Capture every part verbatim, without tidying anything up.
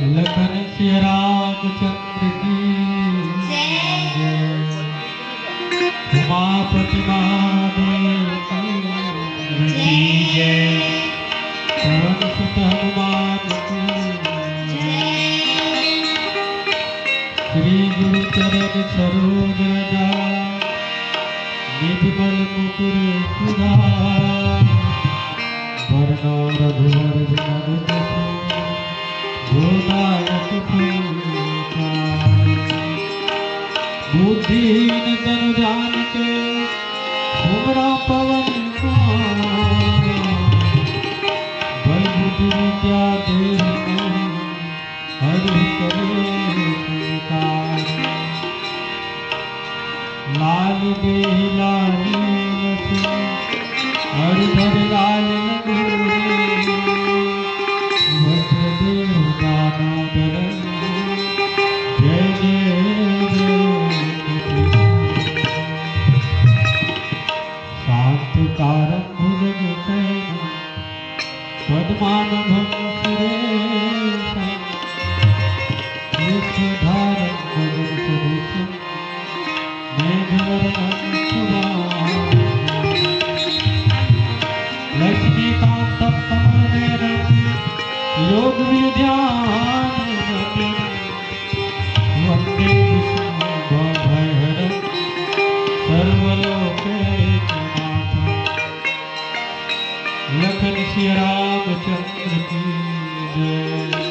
लखन सिया रामचंद्र की जय। उमापति महादेव की जय। पवन सुत हनुमान की जय। श्री गुरु चरण सरोज रज निज मल मुकुर सुधार। बरनउँ रघुबर बिमल जसु जो दायक फल पाए। बुद्धिहीन तनु जानिके सुमिरा पवन कुमार। बल बुद्धि विद्या देहि मोहि हरि कलेस विकार। लाल देहि लाल लक्ष्मी हरि धरि लाल रघुबीर। वज्रदेव दानव दल जय जय जय। शांत कारम भुजग शयन पद्मानभं सुरेशं। विश्वधारं गगन सदृशं मेघवर्णं शुभांगं। लक्ष्मीकांतं कमलनयनं योगविद्यानगम्यं। वंदे विष्णुं भवभयहरं सर्वलोकैकनाथं। लखन सिया रामचंद्र की जय।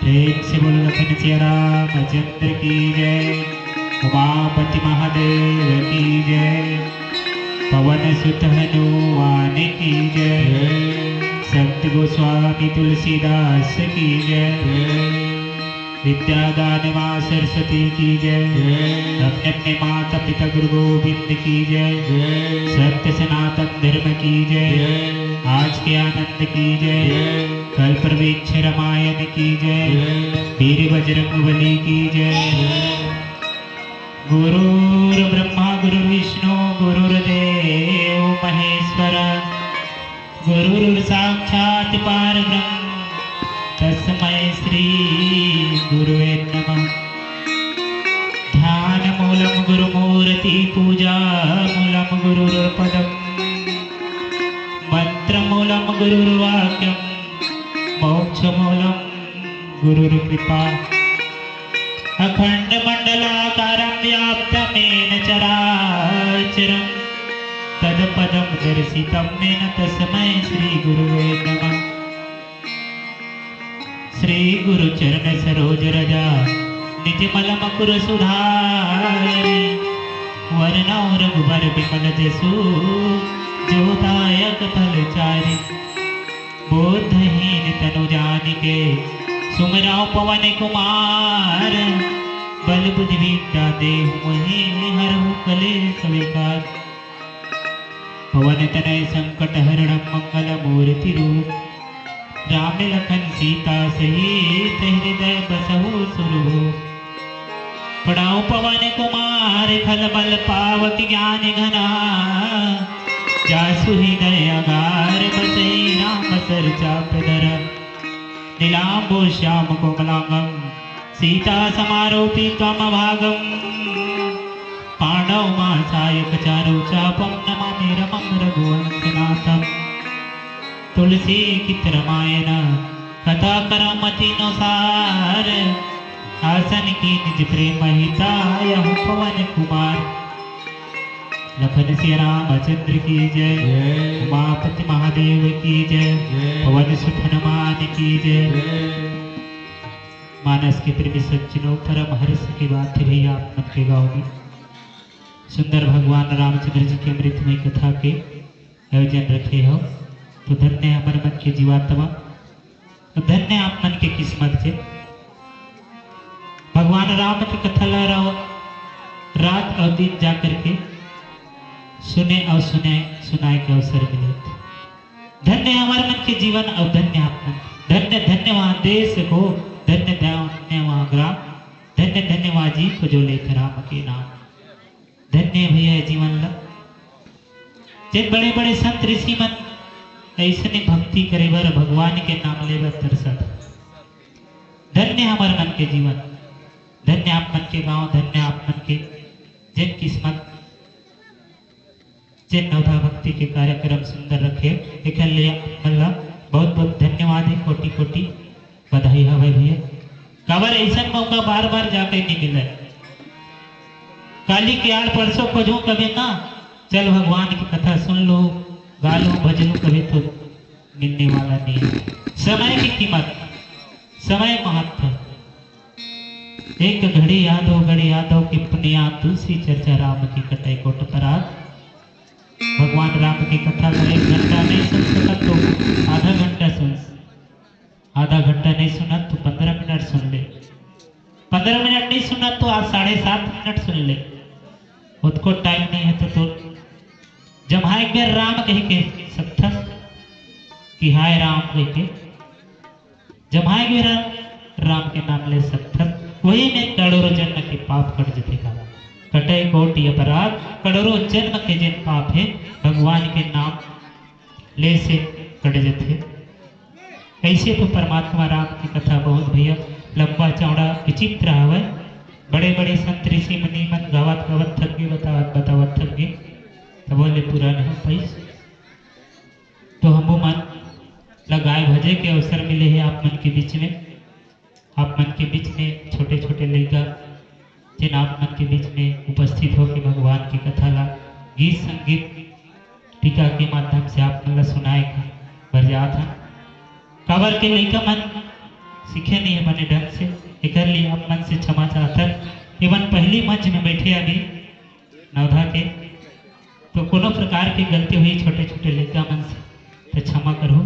प्रेम से बोलो लखन सिया रामचंद्र की जय, उमापति महादेव की जय, पवन सुत हनुमान की जय, संत गोस्वामी तुलसीदास की जय, विद्या दान माँ सरस्वती की जय, अपने अपने माता पिता गुरु गोविंद की जय, सत्य सनातन धर्म की जय, आज के आनंद की जय, कल्प वृक्ष रामायण की जय, वीर बजरंग बली की जय। गुरुर्ब्रह्मा गुरुर्विष्णु गुरुर्देव महेश्वर, गुरुर्साक्षात् परब्रह्म तस्मै श्री गुरुवे नमः। ध्यान मूलं गुरुमूर्ति, पूजा मूलं गुरुर्पदम, मंत्र मूलं गुरुर्वाक्यम, मोक्ष मूलं गुरुर्कृपा। अखंड मंडलाकारं व्याप्तं येन चराचरं, तत्पदं दर्शितं येन तस्मै श्री गुरुवे नमः। श्री गुरु चरण सरोज रज, निज मल मकुर सुधारि, वरनउँ रघुबर बिमल जसु, जो दायक फल चारि। बुद्धहीन तनु जानिके, सुमिरउँ पवन कुमार। बल बुद्धि विद्या देहु मोहि, हरहु कलेस विकार। पवन तनय संकट हरणम मंगल मूर्ति रूप। राम लखन सीता सहित, हृदय बसहु सुरभूप। पड़ाव पवन कुमार खल बल पावक ज्ञान घना, जासु हृदय अगार बसई राम सर चाप धरा। नीलांबु श्याम कोमलांगम सीता समारोपी त्वम भागम। पांडव मासायक चारु चापम नमामि रमम रघुवंश नाथम। तुलसी गीत रामायण कथा करम अति अनुसार, आसन की निज प्रेम हितायहु पवन कुमार। लखन सिया रामचंद्र की जय, जय। उमापति महादेव की जय, जय। पवन सुत हनुमान की जय। जय। मानस के प्रेमी सज्जनों, परम हर्ष की बात है भैया, आप मन के गांव में सुंदर भगवान रामचंद्र जी के अमृतमय कथा के आयोजन रखे हो, तो धन्य हमर मन के जीवात्मा, तो धन्य आप मन के किस्मत के। भगवान राम के कथा ला रा-, रात और दिन जा करके सुने और सुने, सुनाए के अवसर मिले। धन्य हमर मन के जीवन और धन्य आप मन। धन्य, धन्य वहाँ देश को, धन्य, धन्य वहाँ ग्राम, धन्य, धन्य वहाँ जी को जो लेत राम के नाम। धन्य भैया जीवन ला। जेन बड़े-बड़े संत ऋषि मन अइसने भक्ति करे बर, भगवान के नाम ले बर तरसत। धन्य हमर मन के जीवन, धन्य आप मन के गांव, धन्य आप मन के जेन किस्मत, जेन नवधा भक्ति के कार्यक्रम सुंदर रखे, एकर लिए आप मन ला बहुत-बहुत धन्यवाद हे, कोटि-कोटि बधाई हवय भैया। काबर अइसन मौका बार-बार जाके नइ मिलय। काली के आड़ परसों खोजहूं कबे ना, चल भगवान के कथा सुन लूं, गा लूं, भज लूं, कबे तो मिलने वाला नइ हे। समय के कीमत, समय महत्व। एक घड़ी यादव, घड़ी यादव के पुनिया तुलसी चर्चा राम की कटय कोट परात। भगवान राम के कथा ला एक घंटा नइ सुन सकत तो आधा घंटा सुन, आधा घंटा नइ सुनत तो पंद्रह मिनट सुन ले, पंद्रह मिनट नइ सुनत तो आज साढ़े सात मिनट सुन ले। ओतको टाइम नइ हे तो तोर जम्हाय एक बेर राम कहिके सकथस कि हाय राम कहिके। जम्हाय एक बेर राम के नाम ले सकथस, वही में करोड़ों जन्म के पाप कट जथे का। कटय कोटि अपराध, करोड़ों जन्म के जेन पाप हे, भगवान के नाम ले से कट जथे। अइसे तो परमात्मा राम के कथा बहुत भैया लंबा चौड़ा विचित्र हवय। बड़े-बड़े संत ऋषि मुनि मन गावत गावत थक गे, बतावत बतावत थक गे, तभो ले पूरा नइ हो पाइस। तो हमू मन ला गाय भजे के अवसर मिले हे आप मन के बीच में। आप मन के बीच में छोटे-छोटे लइका जेन आप मन के बीच में उपस्थित होके भगवान के कथा ला गीत संगीत टीका के माध्यम से आप मन ला सुनाए बर जात हन। काबर के लइका मन सीखे नहीं है बने ढंग से, एकर लिए आप मन से क्षमा चाहथन। एमन पहली मंच में बैठे अभी नवधा के, तो कोनो प्रकार के गलती हुई छोटे छोटे लइका मन से, तो क्षमा करहू।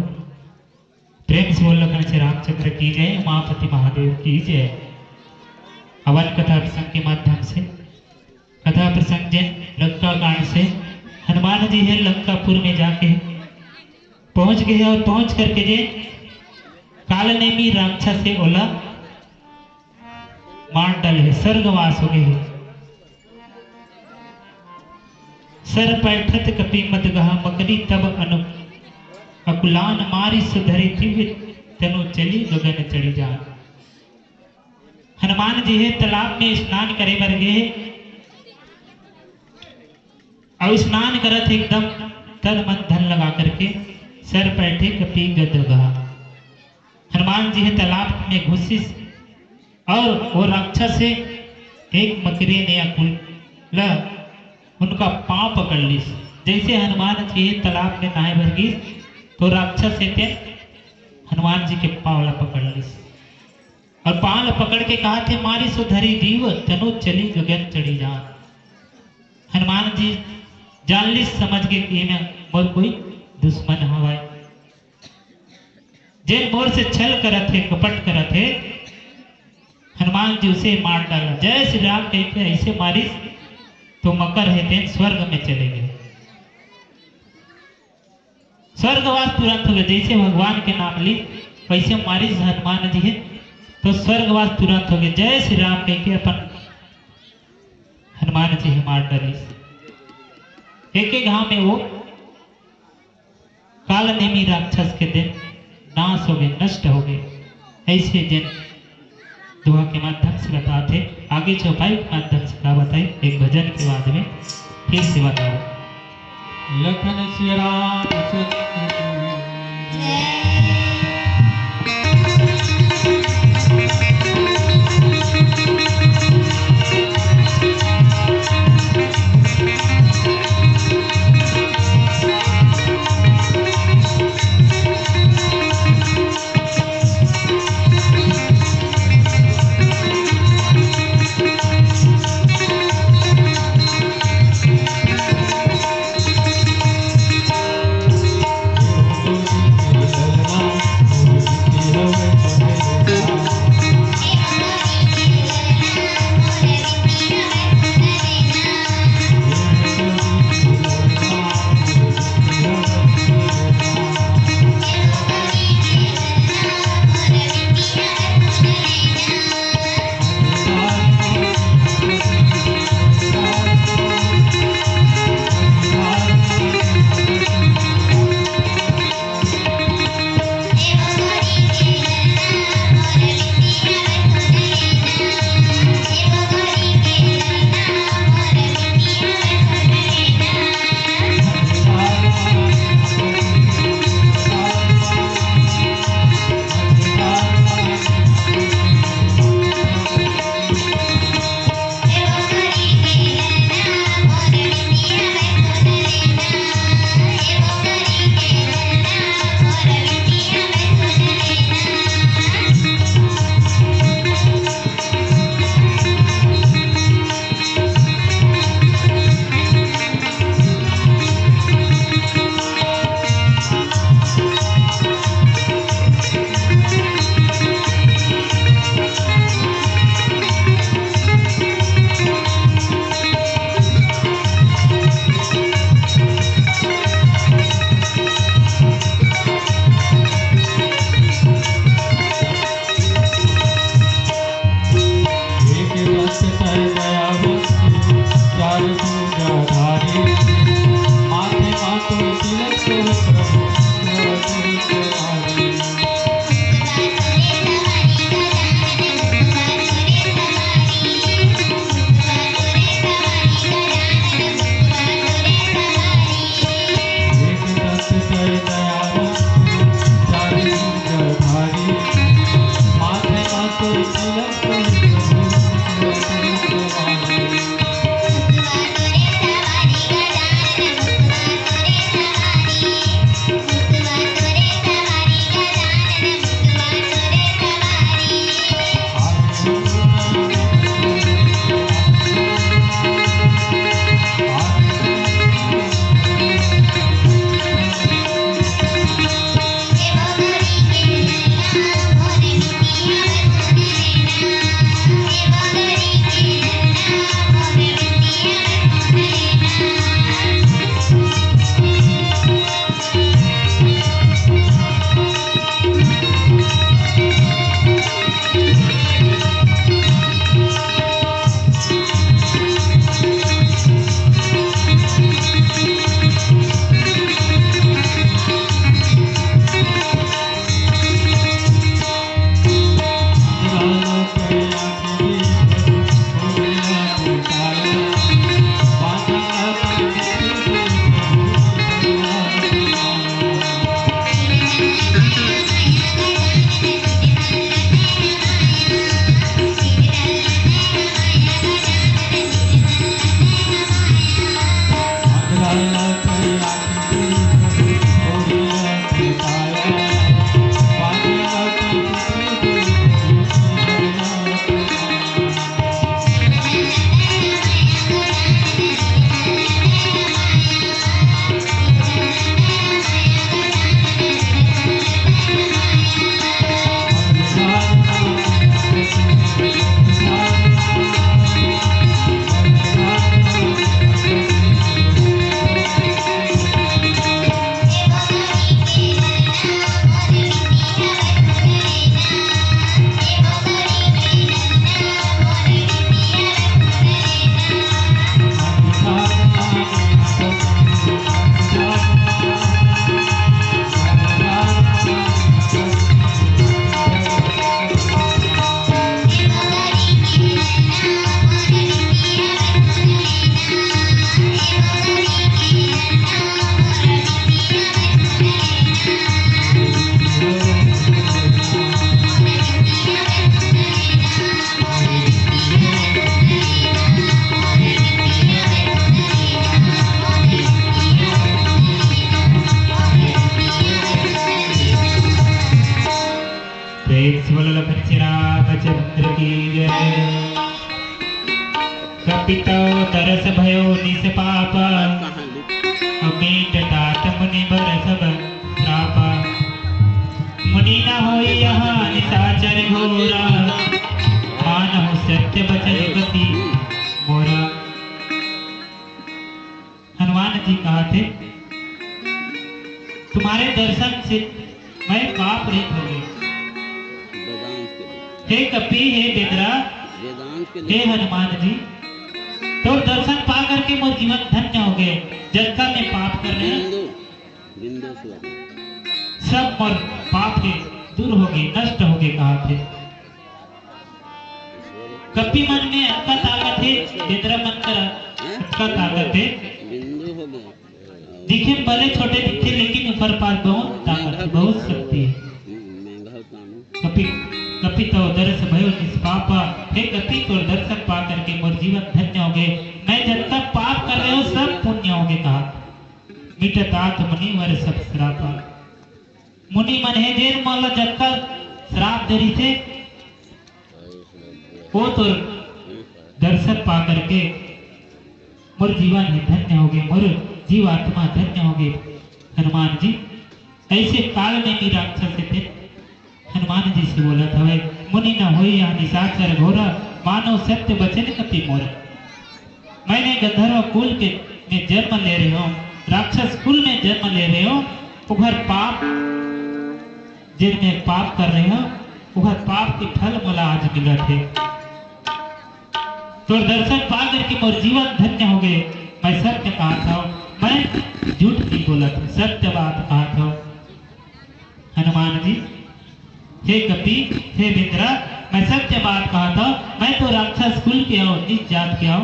प्रेम से बोल लखन से रामचंद्र की जय, उमापति महादेव की जय। हवन कथा प्रसंग के माध्यम से, कथा प्रसंग जे लंका कांड से, हनुमान जी हे लंकापुर में जाके पहुंच गए और पहुंच करके जे कालनेमी राक्षस हे ओला मार डाले हे, स्वर्गवास हो गए हे। सर पैठत कपि मद गहा मकरी तब अनु अकुलान मारी सुधरी दिव्य तनु चली गगन चढ़ी जान। हनुमान जी हे तालाब में स्नान करे बर गे हे, अउ स्नान करत हे एकदम तन मन धन लगा करके, सर पैठे कपि गद गहा। हनुमान जी हे तालाब में घुसिस और वो राक्षस हे एक मकरे ने अकुल ल उनका पांव पकड़ लिस। जैसे हनुमान जी हे तालाब में नहाए बर गिस, तो राक्षस हे तेन हनुमान जी के पांव ला पकड़ लिस और पांव ला पकड़ के कहा थे, मारी सुधरी जीव तनु चली गगन चढ़ी जान। हनुमान जी जान लिस, समझ के कि एमे मोर कोई दुश्मन हवय, जेन मोर से छल करत हे, कपट करत हे। हनुमान जी उसे मार डाला। जय श्री राम कह के ऐसे मारिस तो मकर हे तेन स्वर्ग में चले गए। स्वर्गवास तुरंत हो गए, जैसे भगवान के नाम ली वैसे मारिस हनुमान जी हे तो स्वर्गवास तुरंत हो गए। जय श्री राम कह के अपन हनुमान जी हे मार डालिस। एक एक घाव में वो काल नेमी राक्षस के दिन नाश हो गए, नष्ट हो गए। ऐसे जन दोहा के माध्यम से बताते, आगे चौपाई के माध्यम से का बताई, एक भजन के बाद में फिर से बताओ। लखन सिया रामचंद्र की जय। रामचंद्र की जय। कपि तव दरस भयो निस पाप, अउ मीट तात मुनिबर सब श्राप। मुनि न होई यहाँ निसाचर घोरा, मानहु सत्य बचन कपि मोरा। हनुमान जी कहा थे, तुम्हारे दर्शन से मैं पाप रहित हो गई। वेदांत के लिए। हे कपि, हे बेदरा, वेदांत के लिए। हे हनुमान जी, तोर दर्शन पा करके मोर जीवन धन्य हो गए। जतका मैं पाप कर रहे हैं, बिंदु, बिंदु सुअर। सब मोर पाप हे दूर हो गए, नष्ट हो गए, कहा थे। कपि मन में अतका ताकत हे, बेदरा मन कर अतका ताकत हे। बिंदु हो गए। दिखे में भले छोटे दिखथे, लेकिन ओकर पास बहुत ताकत हे, बहुत शक्ति हे। कपि, कपि तव दरस भयो निस पापा, हे कपि, तोर दर्शन पा करके मोर जीवन धन्य हो गए। मैं जतका पाप कर रहे हो, सब पुण्य हो गए, कहा। मिटत तात मुनिवर सब श्रापा। मुनि मन हे, जेन मोला जतका श्राप दे रहिथे, वो तोर दर्शन पा करके मोर जीवन हे धन्य हो गए, मोर जीवात्मा धन्य हो गए। हनुमान जी, ऐसे काल में भी राक्षस थे, हनुमान जी से बोलत हवे, मुनि न होई यहाँ निशाचर घोरा, मानो सत्य वचन कपि मोरा। मैंने गंधर्व कुल के में जन्म ले रहे हो, राक्षस कुल में जन्म ले रहे हो, उघर पाप, जिनमें पाप कर रहे हो, उघर पाप के फल मोला आज मिलत हे। तोर दर्शन पा करके मोर जीवन धन्य हो गए। मैं सत्य कहा था, मैं झूठ नहीं बोला था, सत्य बात कहा था। हनुमान जी, हे कपि, हे बेदरा, मैं सत्य बात कहा था, मैं तो राक्षस कुल के आओ, नीच जात के आओ,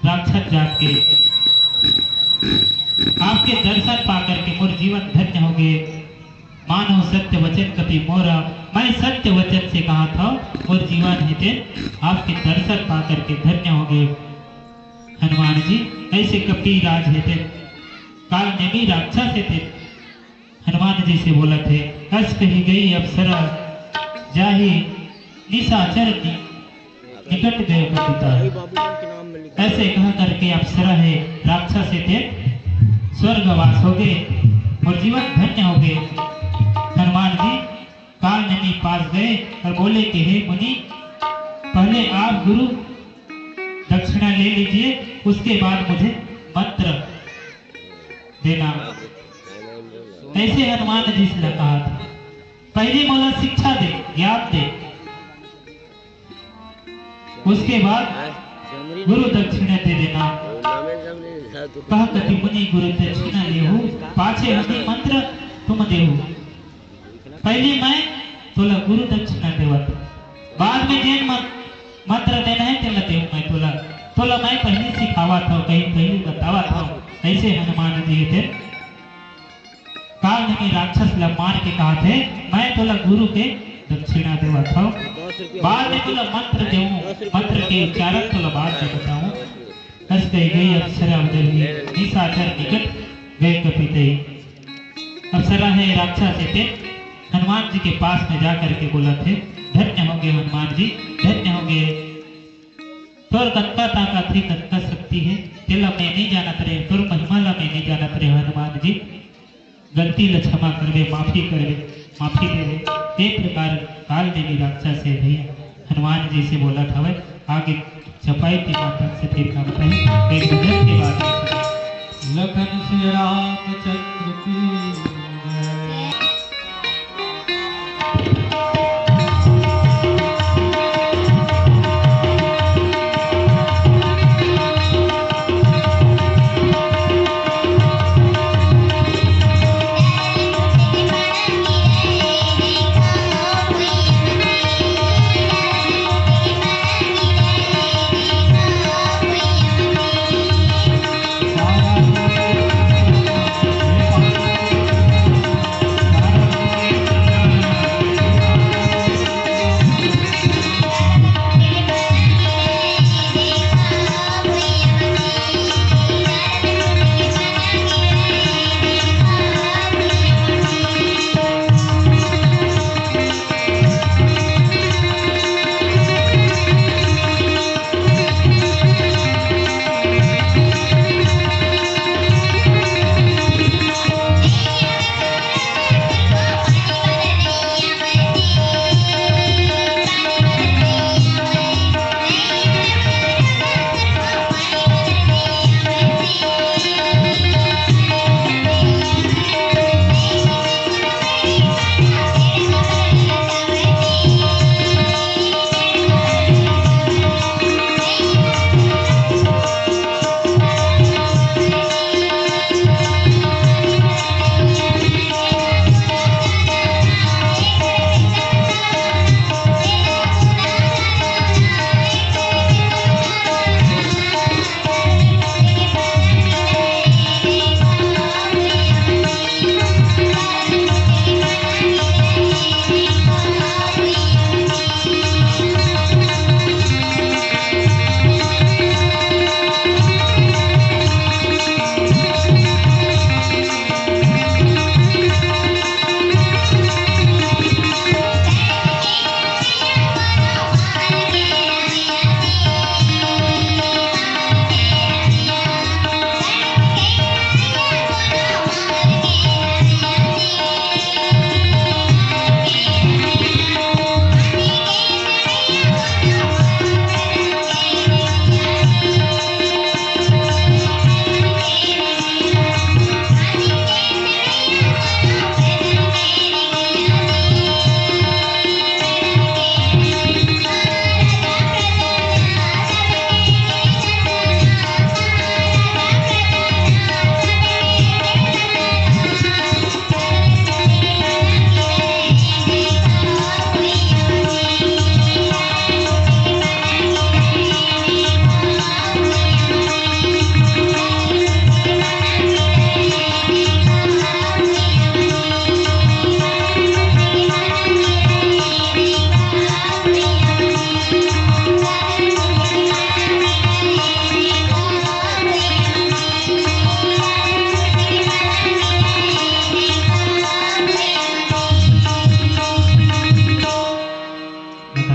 राक्षस जात के। आपके दर्शन पा करके मोर जीवन धन्य हो गए। मानो सत्य वचन कपि मोरा, मैं सत्य वचन से कहा था, मोर जीवन हे तेन आपके दर्शन पा करके धन्य हो गए। हनुमान जी, ऐसे कपि राज हे तेन, काल नेमी राक्षस हे तेन, हनुमान जी से बोलत हे, अस कही गई अप्सरा, जाहि निशाचर नि-, निकट गए पतिता। ऐसे कह करके अप्सरा हे, राक्षस हे तेन स्वर्गवास हो गए और जीवन धन्य हो गए। हनुमान जी काल नेमी पास गए और बोले कि हे मुनि, पहले आप गुरु दक्षिणा ले लीजिए, उसके बाद मुझे मंत्र देना। ऐसे हनुमान जी से कहा था, पहले मोला शिक्षा दे, ज्ञान दे, उसके बाद गुरु दक्षिणा दे देना। कहा कति मुनि गुरु दक्षिणा लेहू, पाछे हमें मंत्र तुम देहू। पहले मैं तोला गुरु दक्षिणा देवत, बाद में जेन मत-, मंत्र देना हे, तेला देहूं मैं तोला। तोला मैं पहले सिखावत हूं, कहीं पहले बतावत हूं। ऐसे हनुमान जी हे तेन काल नेमी राक्षस ला मार के कहा थे, मैं तोला गुरु के दक्षिणा देवत हूं, बाद में तोला मंत्र देहूं, मंत्र के उच्चारण तोला बाद में बताऊं। अस कही गई अप्सरा उधर ही, निशाचर निकट गए कपि तही। अप्सरा हे, राक्षस हे तेन हनुमान जी के पास में जा करके बोलत हे, धन्य हो गए हनुमान जी, धन्य हो गए। तोर कतका ताकत हे, कतका शक्ति हे, तेला मैं नहीं जानत रहे, तोर महिमा ला मैं नहीं जानत रहे हनुमान जी। गलती ला क्षमा करबे, माफी करबे, माफी देबे। ए प्रकार काल नेमी राक्षस हे भैया, हनुमान जी से बोलत हवय, आगे चपाई के माध्यम से फिर का बताई, एक गजब के बात है। लखन सिया रामचंद्र की जय।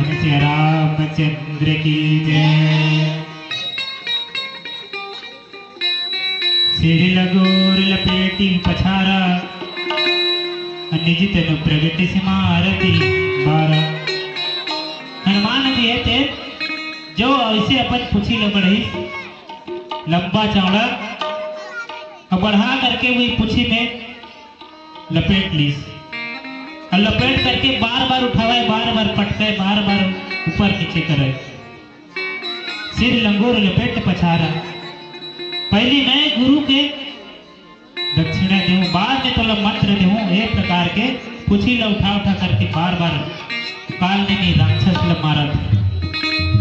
श्री रामचंद्र की जय। सिर लंगोर लपेटी पछारा, निज तनु प्रगट सिमारती बारा। हनुमान जी हे ते, जो ऐसे अपन पुछी ल बढ़िस, लंबा चौड़ा, अउ बढ़ा करके वही पुछी में लपेट लीस। अउ लपेट करके बार बार उठावे, बार बार पटके, बार बार ऊपर नीचे करे। सिर लंगोर लपेट पछारा। पहली मैं गुरु के दक्षिणा देहूं, बाद में तोला मंत्र देहूं। ए प्रकार के पुछी ल उठा उठा करके बार बार काल नेमी राक्षस ल मारत,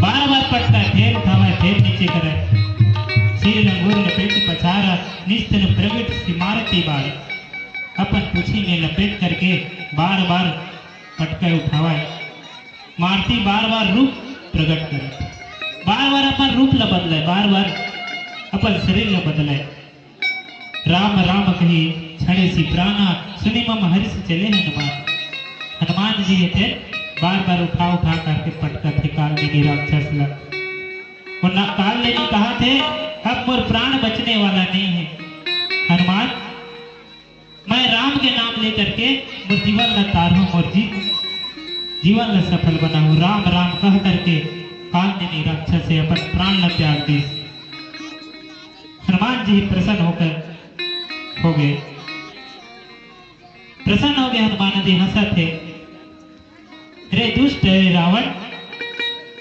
बार बार पटका, फेर उठावे, फेर नीचे करे। सिर लंगोर लपेट पछारा, निज तनु प्रगट सिमारती बार। अपन पुछी में लपेट करके बार बार पटका उठावे, मारती बार बार रूप प्रगट करे, बार बार अपन रूप ल बदले, बार बार अपन शरीर ल बदले। राम राम कहि छड़े सि प्राना, सुनि मम हर्षि चले हनुमान। हनुमान जी हे ते बार बार उठा उठा करके पटकत हे काल नेमी राक्षस ल। वो ना काल नेमी कहा थे, अब मोर प्राण बचने वाला नहीं है। हनुमान, मैं राम के नाम लेकर के मोर जीवन ला तारहूं, मोर जी-, जीवन ला सफल बनाहूं। राम राम कह करके काल नेमी राक्षस हे अपन प्राण ला त्याग दीस। हनुमान जी प्रसन्न होकर हो गए, प्रसन्न हो गए हनुमान जी, हंसत हे, रे दुष्ट, रे रावण,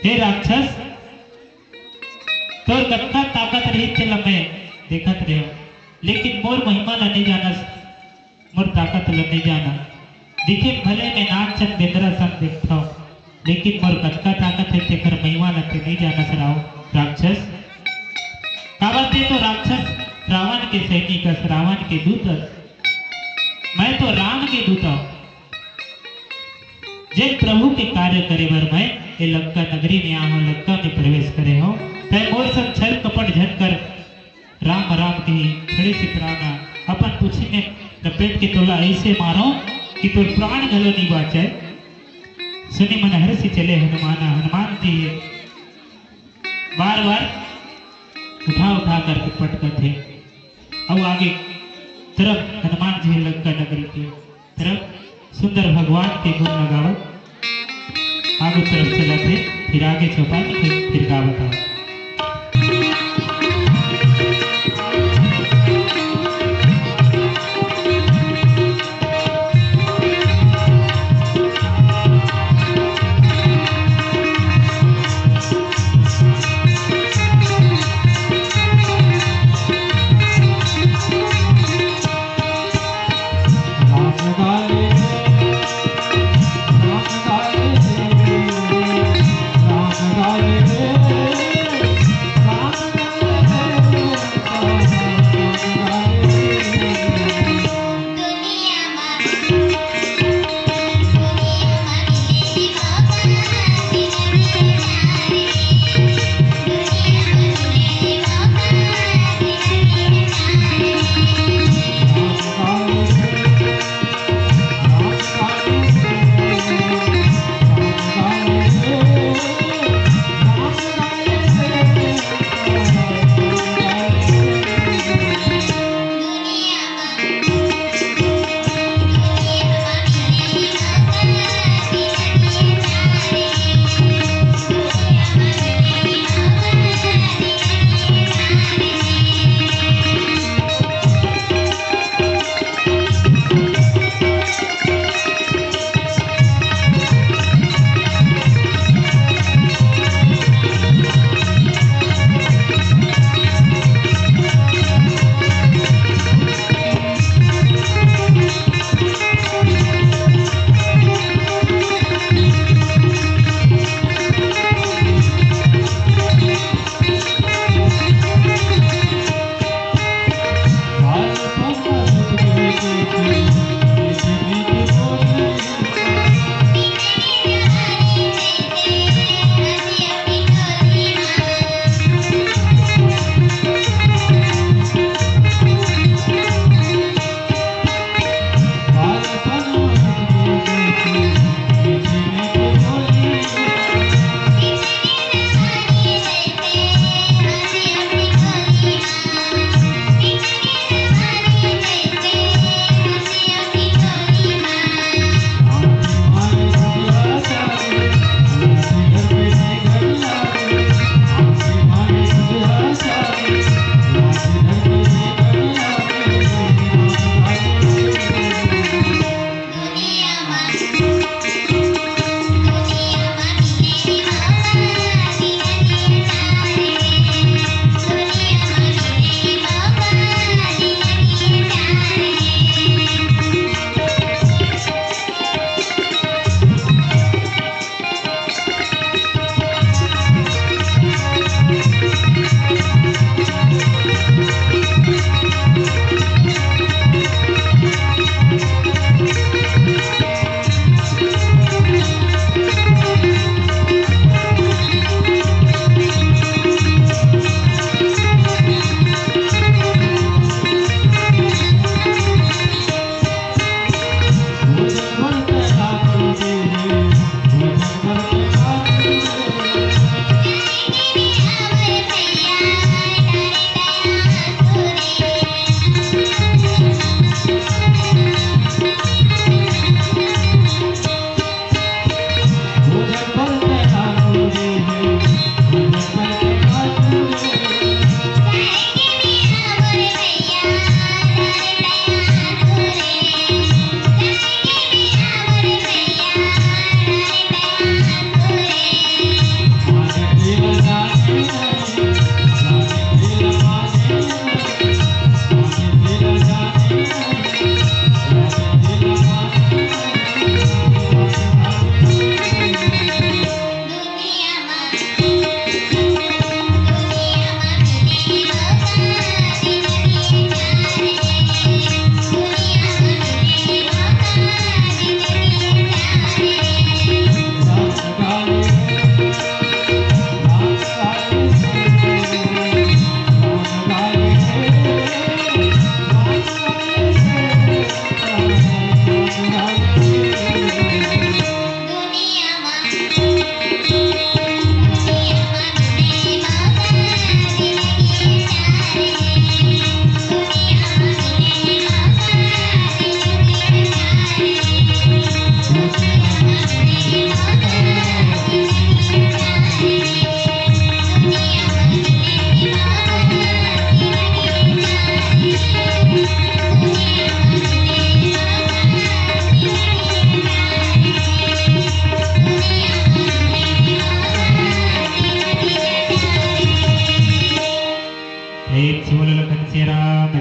हे राक्षस, तोर कतका ताकत रही तेला मैं देखत रहेंव, लेकिन मोर महिमा ला नइ जानस, मोर ताकत ला नइ जाना। दिखे भले मैं नानचन बेंदरा सन दिखथंव, लेकिन मोर कतका ताकत हे तेखर महिमा ला ते नइ जानस राव-, राक्षस। काबर ते तो राक्षस रावण के सैनिक अस, रावण के दूत अस। मैं तो राम के दूत हंव। जेन प्रभु के कार्य करे बर मैं ए लंका नगरी में आए हंव, लंका में प्रवेश करे हंव, तैं मोर संग छल कपट झन कर। राम राम कहि छड़े सि प्राना, अपन पुछी में लपेट के तोला ऐसे मारंव कि तोर प्राण घलो नइ बांचय। सुनि मन हर्षि चले हनुमाना, हनुमान जी हे बार बार उठा उठा करके पटकत हे। अउ आगे तरफ हनुमान जी लंका नगरी के तरफ सुंदर भगवान के गुण ल गावत आगू तरफ चलत हे, फिर आगे चौपाई में फिर, फिर गावत आवत।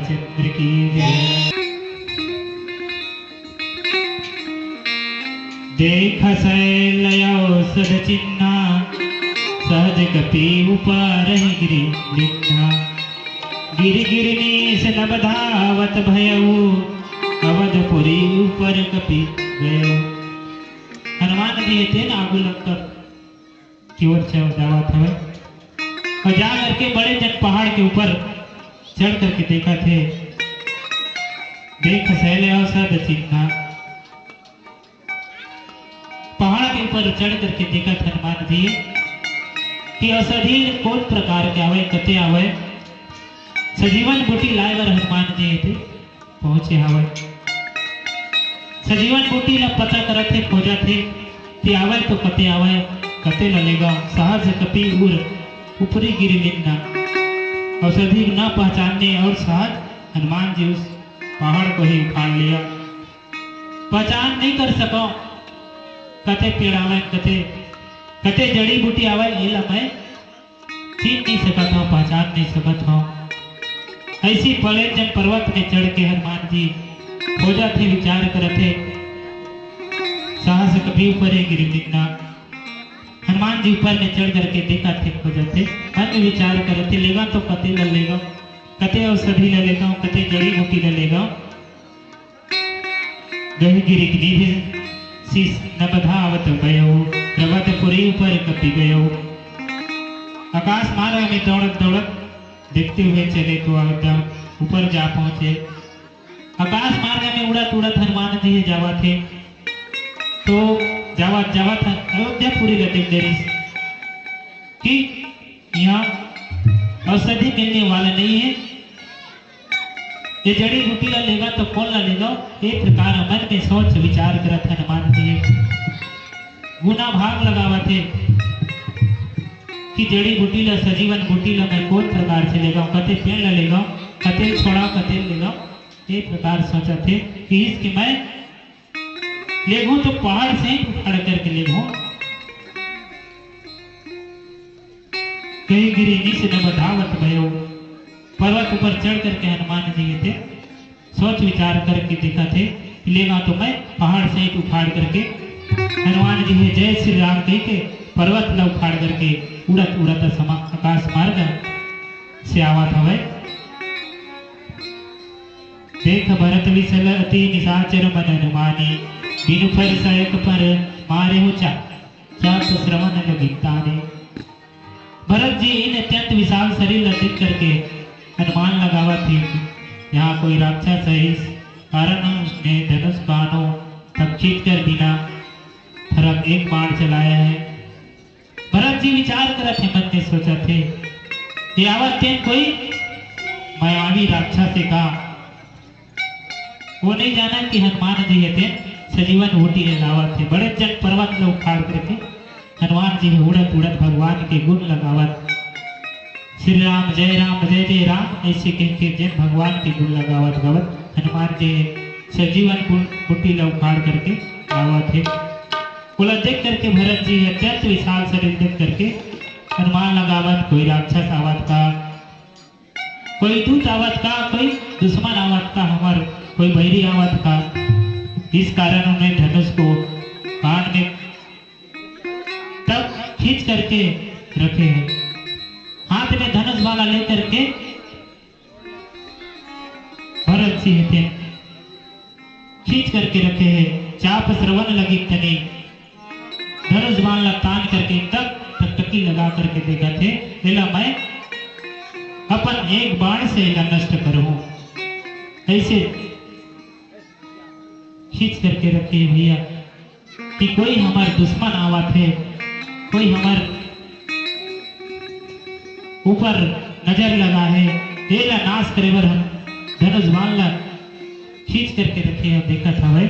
चंद्र की जय। देख सैल औषध चिन्हा, सहज कपि ऊपर गिरि लिन्हा। गिरि गिरि नीस नभ धावत भयउ, अवधपुरी ऊपर कपि गयउ। हनुमान जी हे तेन आगू लंका की ओर चल जावत हवे। अउ जा करके बड़े जन पहाड़ के ऊपर चढ़ करके देखत हे। देख सैल औषध चिन्हा, पहाड़ के ऊपर चढ़ करके देखत हनुमान जी कि औषधि कोन प्रकार के आवे, कते आवे। सजीवन बूटी लाए बर हनुमान जी हे ते पहुंचे हवय। सजीवन बूटी ला पता करत हे, खोजत हे, ते आवय तो कते आवय, कते ला लेगव। सहज कपि उर ऊपरी गिरि लिन्हा। औषधि न पहचानने और सहज हनुमान जी उस पहाड़ को ही उखाड़ लिया। पहचान नहीं कर सकव, कते पेड़ आवय, कते, कते जड़ी बूटी आवय, एला मैं चीन नहीं सकत हव, पहचान नहीं सकत हव। ऐसी बड़े जन पर्वत में चढ़ के हनुमान जी खोजत हे, विचार करत हे। सहज कपि ऊपर गिरि लिन्हा। हनुमान जी ऊपर में चढ़ करके देखत हे, खोजत हे, मन में विचार करत हे, लेगव तो कते ला लेगव, कते औषधि ला लेगव, कते जड़ी बूटी ला लेगव। गहि गिरि निभ शीस नभ धावत भयउ, रवत पुरी ऊपर कपि गयउ। आकाश मार्ग में दौड़त दौड़त देखते हुए चले तो अयोध्या ऊपर जा पहुंचे। आकाश मार्ग में उड़त उड़त हनुमान जी हे जावत हे, तो जावत जावत अयोध्यापुरी ला देख डरिस कि यहाँ औषधि मिलने वाला नहीं है। ये जड़ी बूटी ला लेगव तो कोन ला लेगव, ये प्रकार मन में सोच विचार करत हनुमान जी गुना भाग लगावत हे कि जड़ी बूटी ला, सजीवन बूटी ला मैं कोन प्रकार से लेगव, कते पेड़ ला लेगव, कते छोड़ा, कते लेगव, ये प्रकार सोचत हे कि इसके मैं लेगहूं तो पहाड़ से ही उखाड़ करके लेगहूं। गहि गिरि नीस नभ धावत भयउ। पर्वत ऊपर चढ़ करके हनुमान जी हे ते सोच विचार करके देखत हे, लेगहूं तो मैं पहाड़ से ही उखाड़ करके। हनुमान जी हे जय श्री राम कहि के पर्वत ला उखाड़ करके उड़त उड़त समा-, आकाश मार्ग से आवत हवय। देख भरत विसल अति निशाचर मन अनुमानी, बिनु फर सयक पर मारेहु चा-, चाप श्रवण लगी ताने। भरत जी इन अत्यंत विशाल शरीर ला देख करके अनुमान लगावत हे कि यहाँ कोई राक्षस है, इस कारण उसने धनुष बाणों तक खींच कर बिना फरक एक बाण चलाया है। भरत जी विचार करत हे, मन में सोचत हे, ये आवत तेन कोई मायावी राक्षस हे का? वो नहीं जाना कि हनुमान जी हे तेन सजीवन बूटी ले लावत हे। बड़े जन पर्वत ला उखाड़ करके हनुमान जी हे उड़त उड़त भगवान के गुण लगावत, श्री राम जय राम जय जय राम ऐसे कह के जेन भगवान के गुण लगावत गावत हनुमान जी हे सजीवन गुण बूटी ला उखाड़ करके आवत हे। ओला देख करके भरत जी अत्यंत विशाल शरीर देख करके अनुमान लगावत, कोई राक्षस आवत का, कोई दूत आवत का, कोई दुश्मन आवत का, हमर कोई बैरी आवत का। इस कारण उन्हें धनुष को कान में तक खींच करके रखे हैं, हाथ में धनुष बाण ला लेकर के भरत जी हे तेन खींच करके रखे हैं। चाप श्रवण लगी तनी, धनुष बाण ला तान करके तक टकटकी लगा करके देखत हे, एला मैं अपन एक बाण से एला नष्ट करूं। ऐसे खींच करके रखे हैं भैया। कि कोई हमर दुश्मन आवत हे, कोई हमर ऊपर नजर लगा हे, एला नाश करे बर हम धनुष बाण ला खींच करके रखे हे। देखत हवय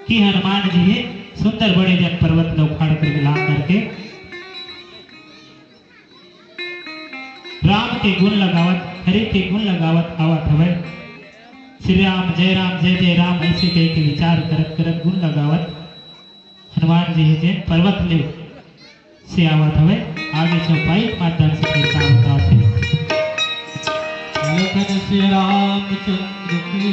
कि हनुमान जी हे सुंदर बड़े जन पर्वत ला उखाड़ करके ला करके राम के गुण लगावत, हरि के गुण लगावत आवत हवय। श्री राम जय राम जय जय राम ऐसे कह के विचार करत करत गुण लगावत हनुमान जी हे जेन पर्वत ले से आवत हवय। आगे चौपाई के माध्यम से फिर काम होत हे। लखन श्री रामचंद्र की।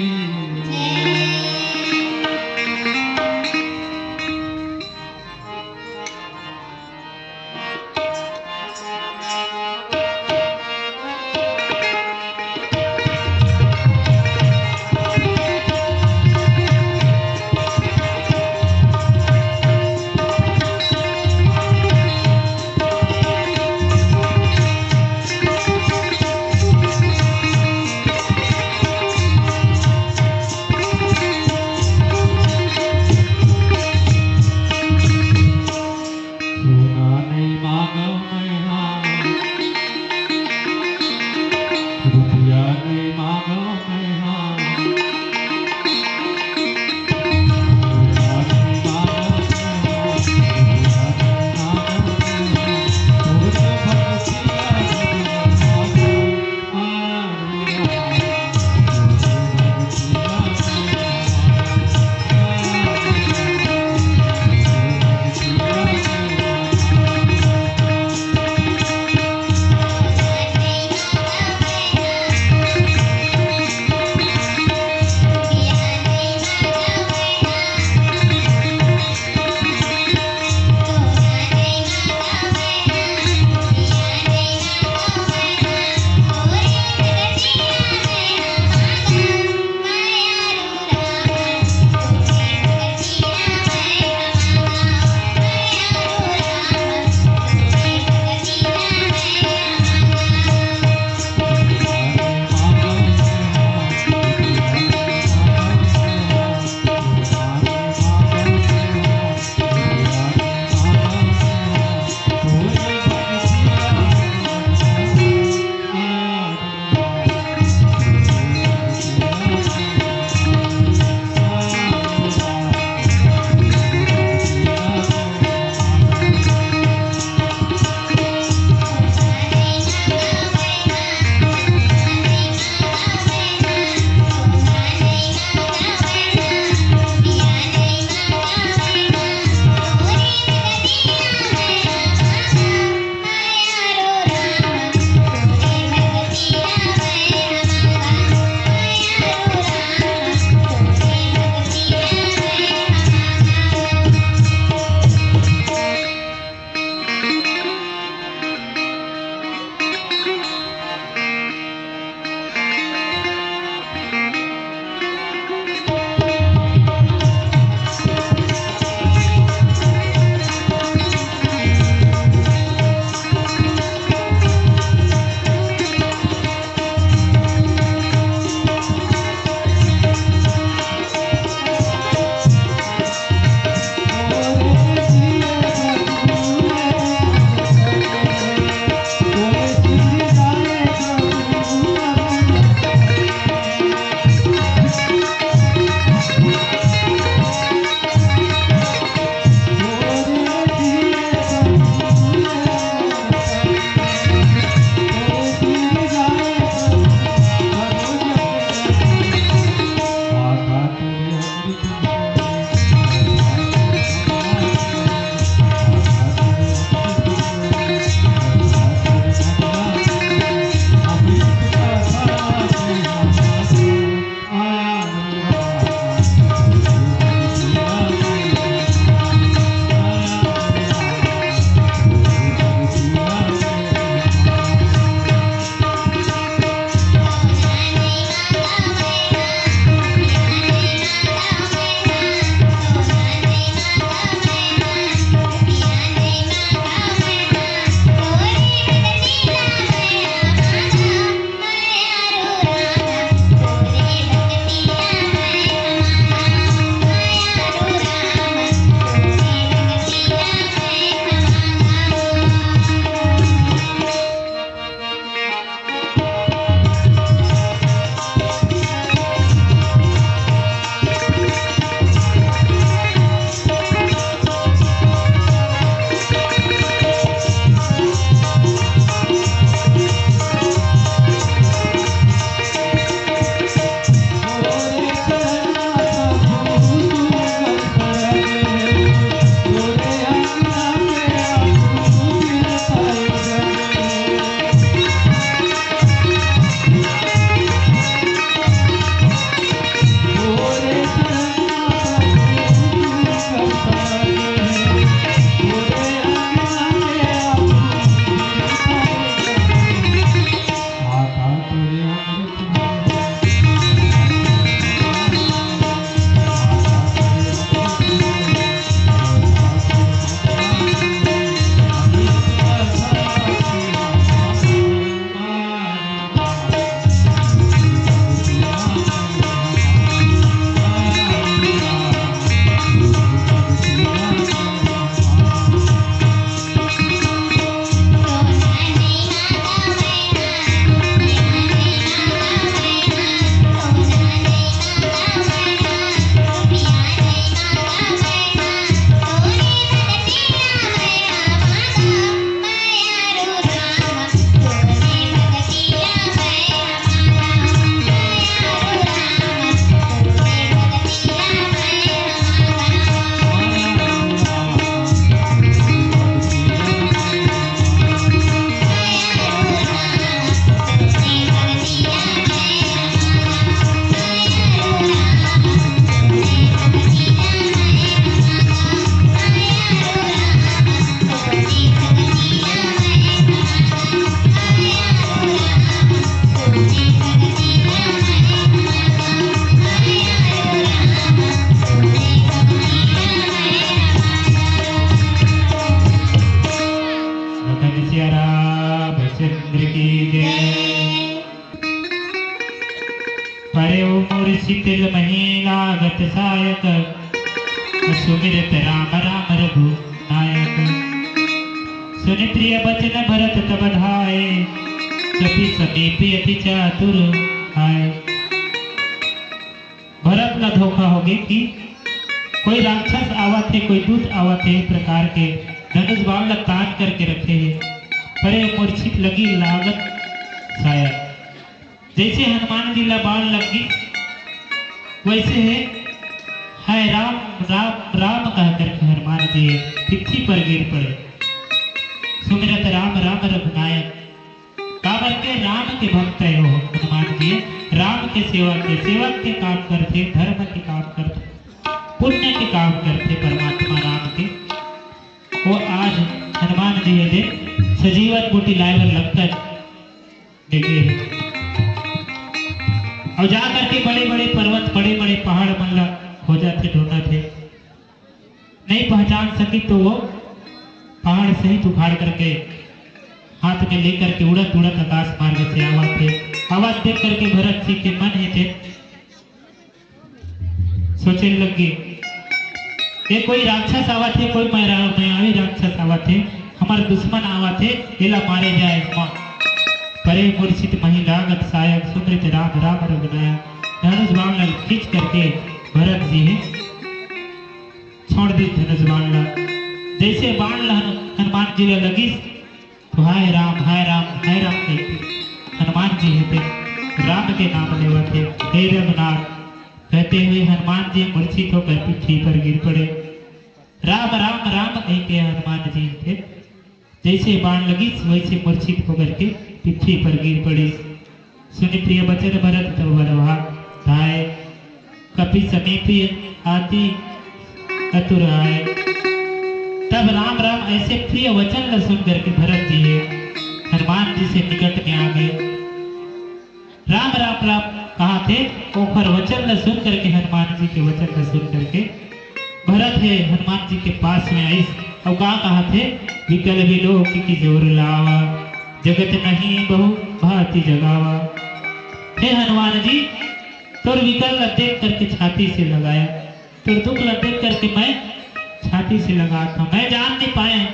की जय। परे ओ मोर शीतल मही लागत सायक, सुमिरत राम राम रघु नायक। सुनि प्रिय बचन भरत तब धाय, कपि समीप अति चातुर आय। भरत ला धोखा होगे कि कोई राक्षस आवत हे, कोई दूत आवत हे, ए प्रकार के धनुष बाण ला तान करके रखे हे, परे मूर्छित लगी लागत सायक। जैसे हनुमान जी ला बाण लगी, वैसे हे, "हाय राम, राम, राम" कह करके हनुमान जी हे पृथ्वी पर गिर पड़े। सुमिरत राम राम रघुनायक, काबर के राम के भक्त हे वो हनुमान जी, राम के सेवा के, सेवक के काम करथे, धर्म के काम करथे, पुण्य के काम करथे परमात्मा राम के। वो आज हनुमान जी हे दे सजीवन बूटी लाए बर लंका लेगे हे। अउ जा करके बड़े-बड़े पर्वत, बड़े-बड़े पहाड़ मन ला खोजत हे, ढूंढत हे। नहीं पहचान सकी तो वो पहाड़ सहित उखाड़ करके हाथ में लेकर के उड़त उड़त आकाश मार्ग से आवत हे। आवत देख करके भरत जी के मन हे ते सोचे लग गे, "ये कोई राक्षस आवत हे, कोई माया-, मायावी राक्षस आवत हे, हमर दुश्मन आवत हे, एला मारे जाए।" माँ परे मूर्छित मही लागत सायक, सुमिरत राम राम रघुनायक। धनुष बाण ला खींच करके भरत जी हे छोड़ दी धनुष बाण ला। जैसे बाण ला हनु-, हनुमान जी ला लगिस, तो "हाय राम, हाय राम, हाय राम" कहिके हनुमान जी हे ते राम के नाम लेवत हे। हे रघुनाथ कहते हुए हनुमान जी मूर्छित होकर पृथ्वी पर गिर पड़े। "राम, राम, राम" कहिके हनुमान जी हे ते जैसे बाण लगिस, वैसे मूर्छित होकर के पृथ्वी पर गिर पड़िस। सुनि प्रिय बचन भरत तब बल धाय, कपि समीप अति आतुर आय। तब राम राम ऐसे प्रिय वचन ला सुन करके भरत जी हे हनुमान जी से निकट में आ गए। राम राम राम कहाथे, ओखर वचन ला सुन करके, हनुमान जी के वचन ला सुन करके भरत हे हनुमान जी के पास में आइस अउ का कहाथे, "विकल विलोक की जोर लावा, जगत नहीं बहु भांति जगावा।" हे हनुमान जी, तोर विकल ला देख करके छाती से लगाया, तोर दुख ला देख करके मैं छाती से लगात हंव। मैं जान नहीं पाए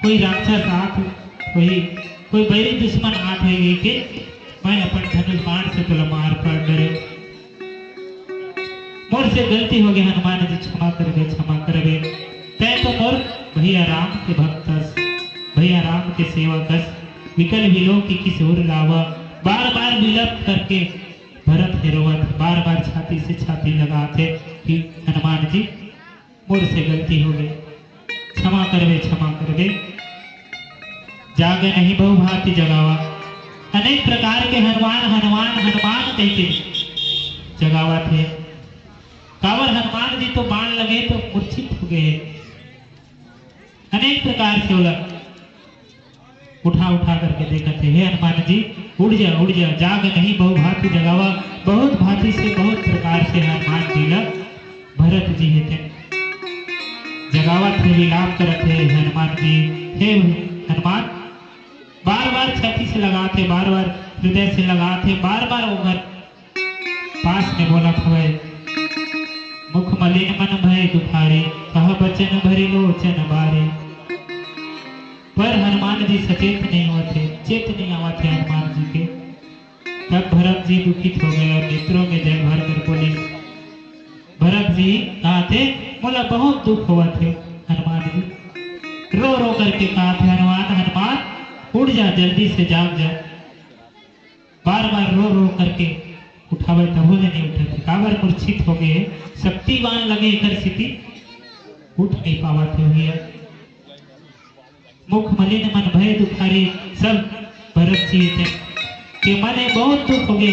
कोई राक्षस आत होही, कोई बैरी दुश्मन आत होही के मैं अपन धनुष बाण से तोला मार पड़ डरे। मोर से गलती होगे हनुमान जी, क्षमा करबे, क्षमा करबे। तैं तो मोर भैया राम के भक्त अस, भैया राम के सेवक अस। विकल विलोक की किशोर लावा, बार बार विलप करके भरत हे रोवत, बार बार छाती से छाती लगात हे कि हनुमान जी, मोर से गलती होगे, क्षमा करबे, क्षमा करबे। जागे नहीं बहु भांति जगावा। अनेक प्रकार के हनुमान, हनुमान, हनुमान कहिके जगावत हे। काबर हनुमान जी तो बाण लगे तो मूर्छित हो गए। अनेक प्रकार से ओला उठा उठा करके देखत हे, "हे हनुमान जी, उठ जा, उठ जा, जाग नहीं बहु भांति जगावा।" बहुत भांति से, बहुत प्रकार से हनुमान जी ला भरत जी हे तेन जगावत हे, विलाप करत हे हनुमान जी, "हे हनुमान," बार बार छाती से लगात हे, बार बार हृदय से लगात हे, बार बार ओकर पास में बोलत हवय, "मुख मलिन मन भय दुखारी, कह बचन भरि लोचन बारी।" पर हनुमान जी सचेत नहीं होत हे, चेत नहीं आवत हे हनुमान जी के। तब भरत जी दुखित हो गए और नेत्रों में जल भर कर बोले, भरत जी कहाथे, "मोला बहुत दुख होवत हे हनुमान जी।" रो रो करके कहाथे, "हनुमान, हनुमान, उठ जा, जल्दी से जाग जा।" बार बार रो रो करके उठावे तभो ले नहीं उठत हे। काबर मूर्छित हो गए, शक्ति बाण लगे एकर सेती उठ नहीं पावत हे भैया। मुख मलिन मन भय दुखारी, सब भरत जी हे तेन के मन में बहुत दुख हो गए,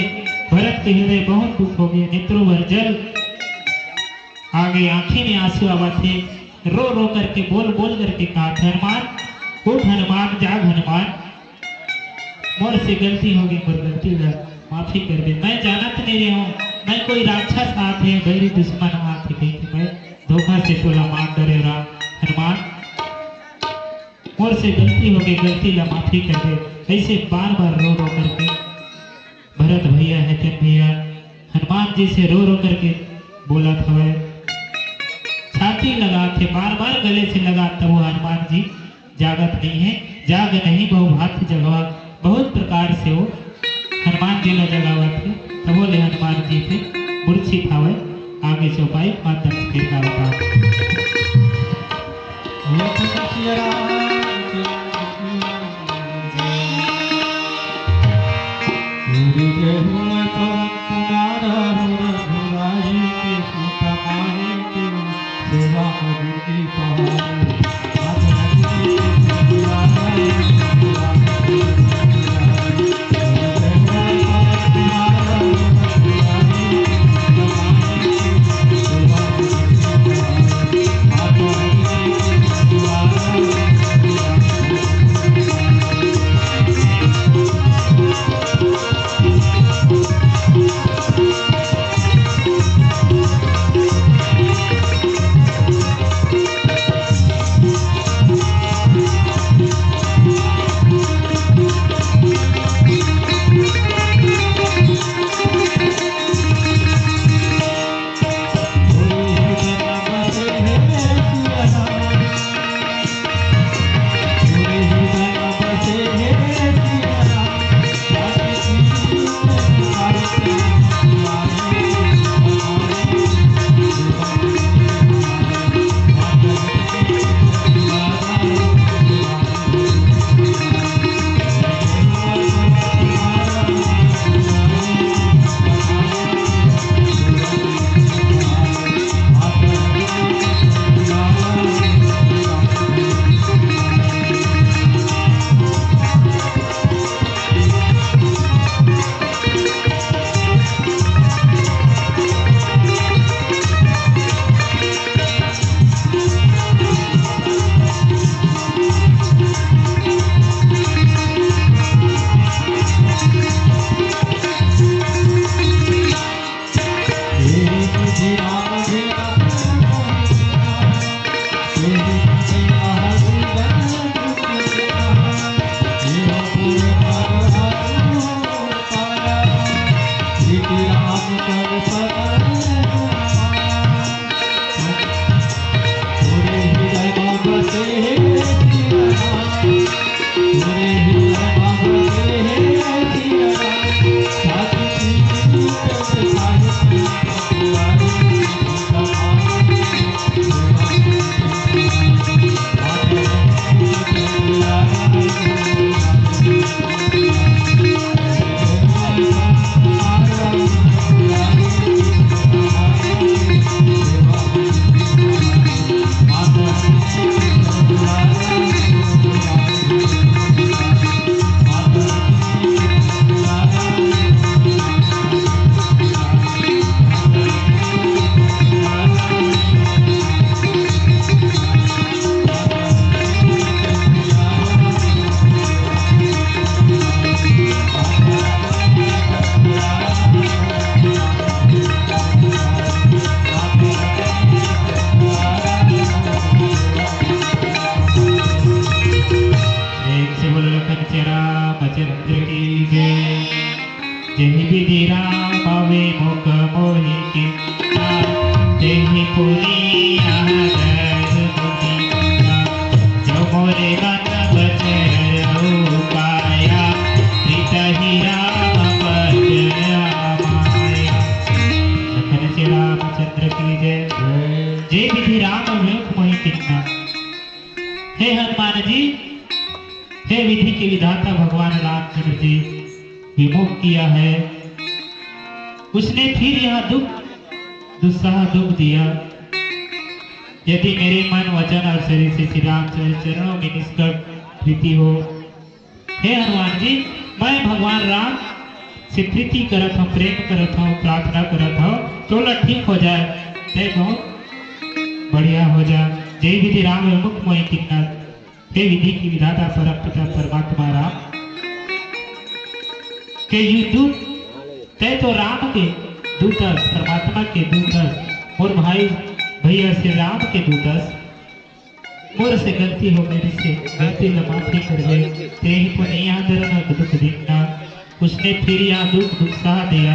भरत के हृदय बहुत दुख हो गए, नेत्रों भर जल आ गए, आंखी में आंसू आवत हे, रो रो करके, बोल बोल करके कहाथे, "हनुमान, उठ हनुमान, जाग हनुमान, मोर से गलती होगे, मोर गलती ला माफी करबे। मैं जानत नहीं रहे हूँ, मैं कोई राक्षस आत हे, बैरी दुश्मन आत हे कहिके मैं धोखा से तोला मार डरे राम हनुमान, मोर से गलती होगे, गलती ला माफी करबे।" कइसे बार बार रो रो करके भरत भैया, हेतन भैया हनुमान जी से रो रो करके बोलत हवय, छाती लगात हे, बार बार गले से लगात, तब वो हनुमान जी जागत नहीं है। जाग नहीं बहु भांति जगवा, बहुत प्रकार से वो हनुमान जी ला जगावत हे, तबो ले हनुमान जी फिर मूर्छित हवय। आगे चौपाई माध्यम से फिर गावत हवय। एक से बोलो लखन चेरा बचेंद्र की जय। जेहि विधि राम विमुख मोहि कीन्हा, तेहि पुनि अहरह मुनि कीन्हा। जो मोरे मन वचन रहु काया, प्रीत ही राम पद माया। लखन से रामचंद्र की जय। जय। जेहि विधि राम विमुख मोहि कीन्हा। हे हनुमान जी, हे विधि के विधाता भगवान रामचंद्र जी, विमुख किया है, उसने फिर यह दुख, दुस्सह दुख दिया। यदि मेरे मन, वचन और शरीर से श्री रामचंद्र चरणों में निष्कपट प्रीति हो, हे हनुमान जी, मैं भगवान राम से प्रीति करत हूँ, प्रेम करत हूँ, प्रार्थना करत हूँ, तोला ठीक हो जाए, तैं बहुत बढ़िया हो जा। जय विधि राम विमुख मोहि कीन्हा। हे विधि के विधाता परम पिता परमात्मा राम, के यू दूत, तैं तो राम के दूत अस, परमात्मा के दूत अस, मोर भाई भैया श्री राम के दूत अस। मोर से गलती हो गे रिहिसे, गलती ला माफी कर दे। तेही पुनिया दरना दुख दिन ना, उसने फिर यहाँ दुख दुख सहा दिया।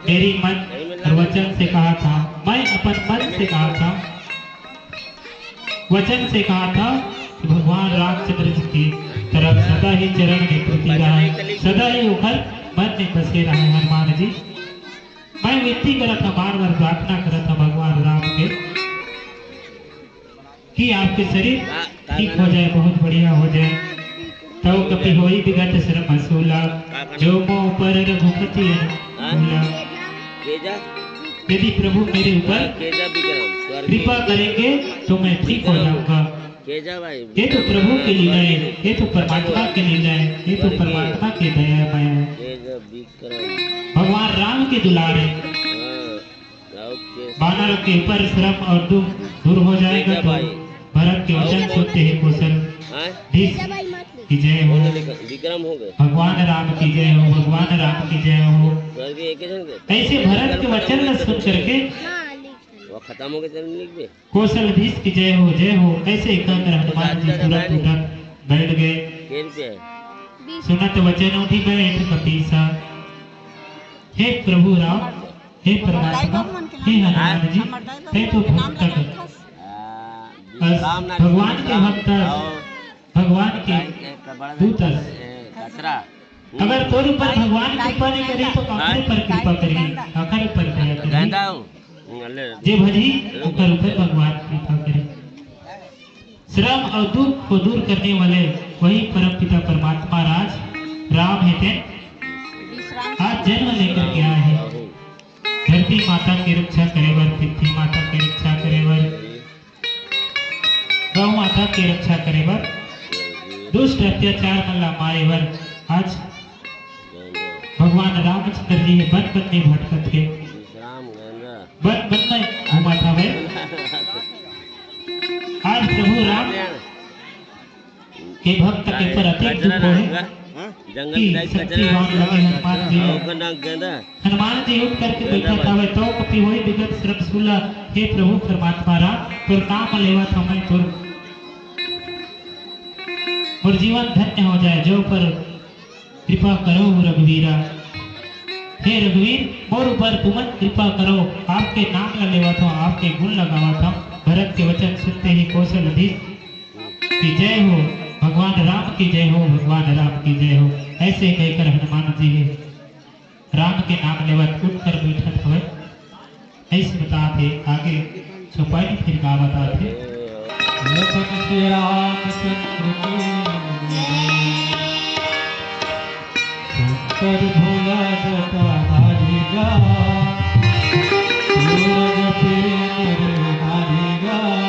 मेरी मन और वचन से कहा था, मैं अपन मन से कहा था, वचन से कहा था कि भगवान रामचंद्र जी की तरफ सदा ही चरण में प्रीति रहे, सदा ही ओकर मन में बसे रहे हनुमान जी। मैं विनती करत हा, बार बार प्रार्थना करत हा भगवान राम के कि आपके शरीर ठीक हो जाए, बहुत बढ़िया हो जाए। तव कपि होई बिगत श्रम सूला, जो मोह पर रघुपति अनुकूला। यदि प्रभु मेरे ऊपर कृपा करेंगे तो मैं ठीक हो जाऊंगा। ये तो प्रभु की लीला है, ये तो परमात्मा की लीला है, ये तो परमात्मा की दया है। भगवान राम के दुलार है। बानर के ऊपर श्रम और दुख दूर हो जाएगा तो भरत के वचन सुनते ही कौशल भीष्म की जय हो। विक्रम हो गए। भगवान राम की जय हो, भगवान राम की जय हो। ऐसे भरत के वचन न सुन करके वो खत्म हो गए, चल लिख दे। कौशल भीष्म की जय हो, जय हो, ऐसे कहकर हनुमान जी तुरंत उठक बैठ गए। सुनत वचन उठी बैठ कपीसा। हे प्रभु राम, हे परमात्मा, हे हनुमान जी, हे तो भक्त अस, भगवान के भक्त अस, भगवान के दूत अस। अगर तोर ऊपर भगवान कृपा नहीं करी तो काकर ऊपर कृपा करी, काकर ऊपर दया करी। जे भजी ओकर ऊपर भगवान कृपा करी। श्रम और दुख को दूर करने वाले वही परम पिता परमात्मा राज राम है। तेन आज जन्म लेकर के आए हैं। धरती माता की रक्षा करे बर, पृथ्वी माता की रक्षा करे बर, गौ माता की रक्षा करे बर, दुष्ट अत्याचार मन ला मारे बर आज भगवान रामचंद्र जी हे वन वन में भटकत हे। वन वन में घूमत हवे। आज प्रभु राम के भक्त के ऊपर अतिक दुख होय कि शक्तिवान लगे हनुमान जी। हनुमान जी उठ करके बैठत हवे, तो कपि होई बिगत श्रम सूला, हे प्रभु परमात्मा राम, तोर नाम लेवत हवं मैं, तोर मोर जीवन धन्य हो जाए, जो पर कृपा करो रघुवीरा। हे रघुवीर, मोर ऊपर तुमन कृपा करो, आपके नाम ला लेवत हवं, आपके गुण ला गावत हवं। भरत के वचन सुनते ही कौशल अधीश की जय हो, भगवान राम की जय हो, भगवान राम की जय हो। ऐसे कहकर हनुमान जी हे राम के नाम लेवत उठ कर बैठत हवे। ऐसे बतात हे, आगे चौपाई फिर का बतात हे। लखन श्री रामचंद्र की शंकर भोला जटाधारी राम, भोला जपे नर नारी राम।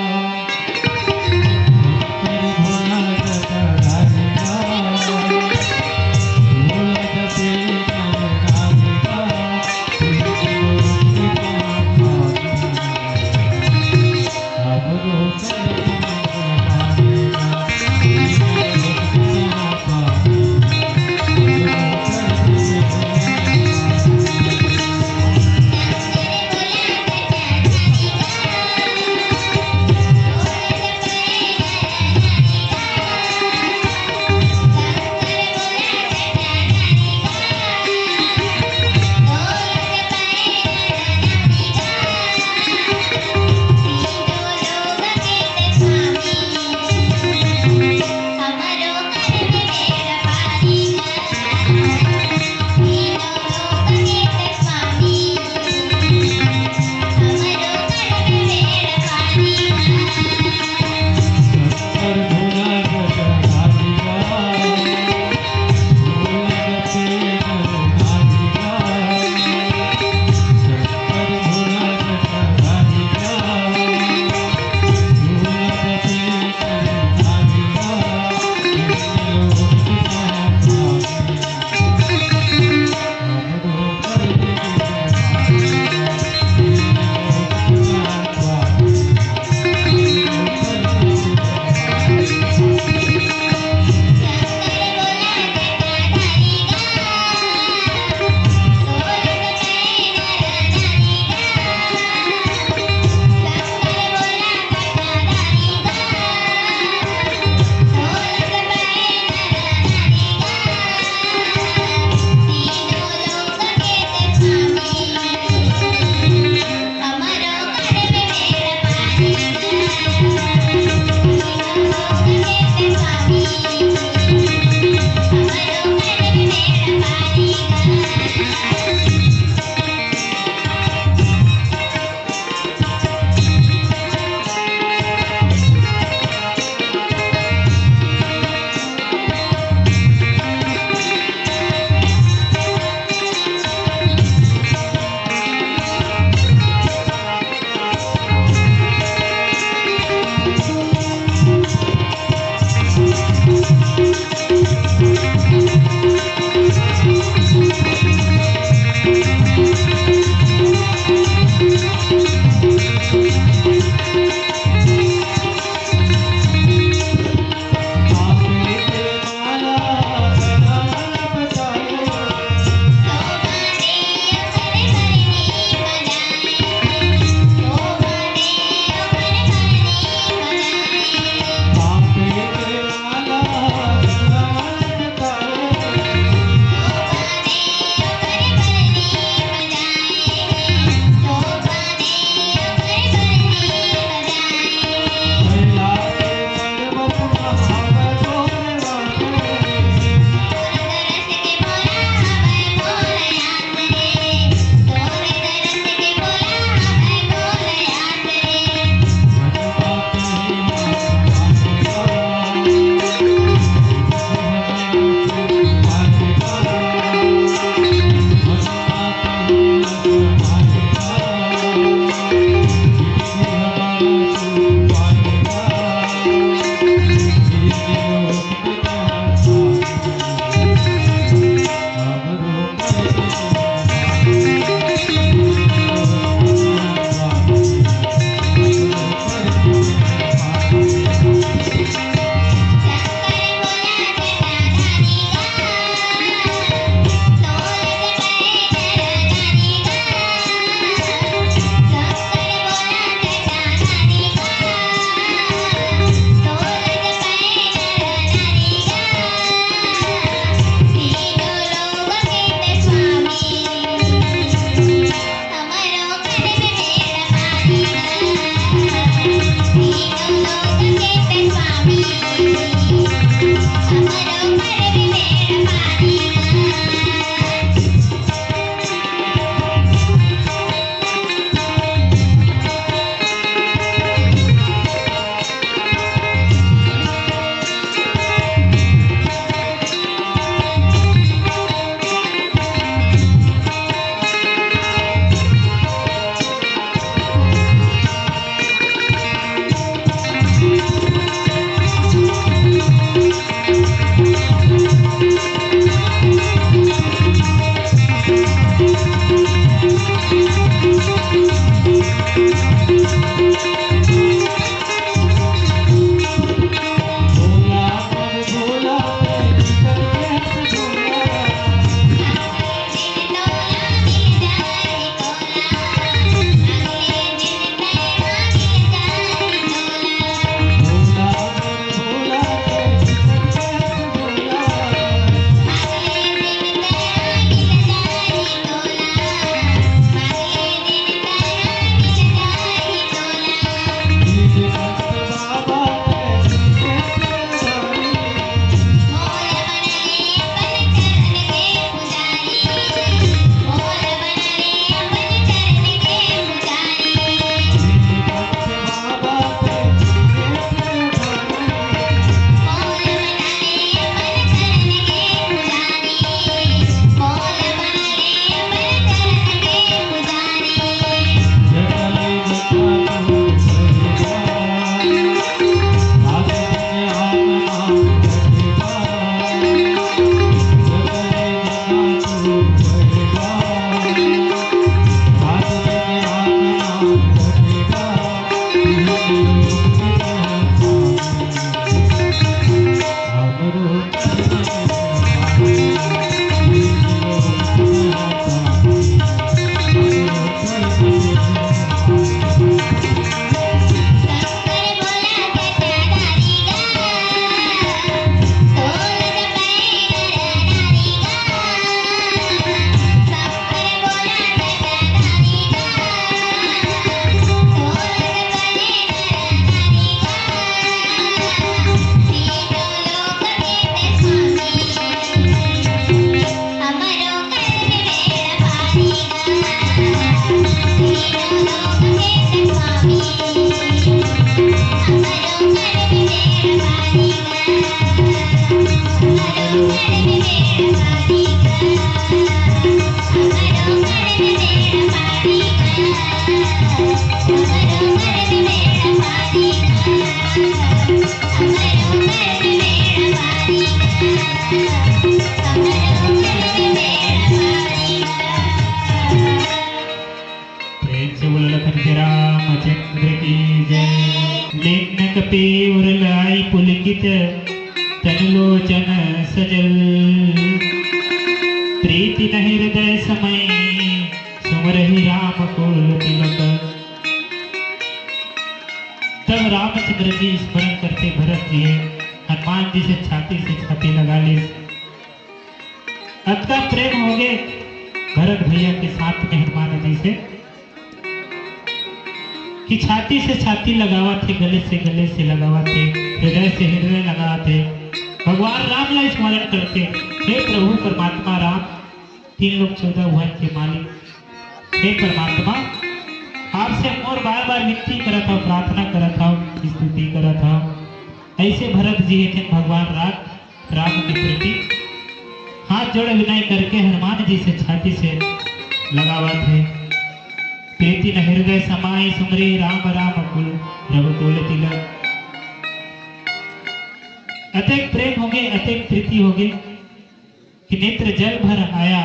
प्रेम से बोलो लखन के रामचंद्र की जय। लेन कपे उरल आई पुलकित तन लोचन सजल। प्रीति न हृदय समाई सुमरहि राम कुल तिलक। तब रामचंद्र जी स्मरण करते भरत जी हे, हनुमान जी से छाती से छाती लगा ली। अतका प्रेम होगे भरत भैया के साथ में हनुमान जी से कि छाती से छाती लगावत हे, गले से गले से लगावत हे, हृदय से हृदय लगावत हे। भगवान राम ला स्मरण करके, हे प्रभु परमात्मा राम, तीन लोक चौदह भुवन के मालिक, हे परमात्मा, आपसे मोर बार बार विनती करत हव, प्रार्थना करत हव, स्तुति करत हव। ऐसे भरत जी हे भगवान राम राम के प्रति हाथ जोड़े विनय करके हनुमान जी से छाती से लगावत हे। प्रीति न हृदय समाई सुमरहि राम राम कुल रघुकुल तिलक। अतेक प्रेम होगे, अतेक प्रीति होगे कि नेत्र जल भर आया,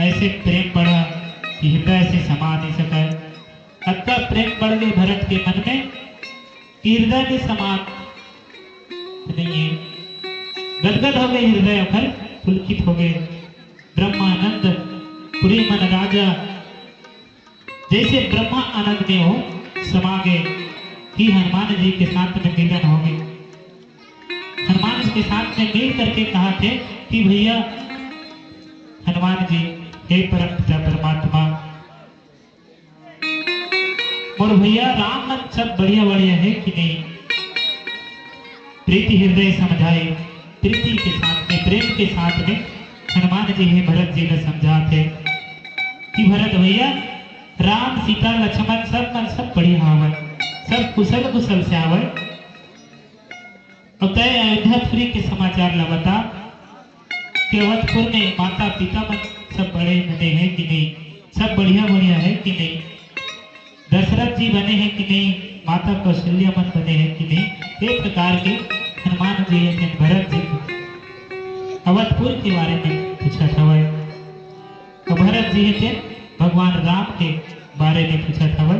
ऐसे प्रेम बढ़ा कि हृदय से समा नहीं सका। अतका प्रेम बढ़ गे भरत के मन में कि हृदय में समात नहीं हे। गदगद होगे हृदय ओखर, पुलकित होगे। ब्रह्मानंद पुरी मन राजा, जैसे ब्रह्मा आनंद में हो समा गे कि हनुमान जी के साथ में मिलन होगे। हनुमान जी के साथ में मिल करके कहत हे कि भैया हनुमान जी, हे परम पिता परमात्मा, मोर भैया राम मन सब बढ़िया बढ़िया हे कि नहीं? प्रीति हृदय समझाए, प्रीति के साथ में, प्रेम के साथ में हनुमान जी हे भरत जी ला समझात हे कि भरत भैया, राम सीता लक्ष्मण सब मन सब बढ़िया हावय, सब कुशल कुशल से हावय। अउ तैं अयोध्यापुरी के समाचार ला बता कि अवधपुर में माता पिता मन सब बड़े बने हे कि नहीं, सब बढ़िया बढ़िया हे कि नहीं, दशरथ जी बने हे कि नहीं, माता कौशल्या मन बने हे कि नहीं। ए प्रकार के हनुमान जी हे भरत जी अवधपुर के बारे में पूछत हवय। तो भरत जी हे भगवान राम के बारे में पूछत हवय।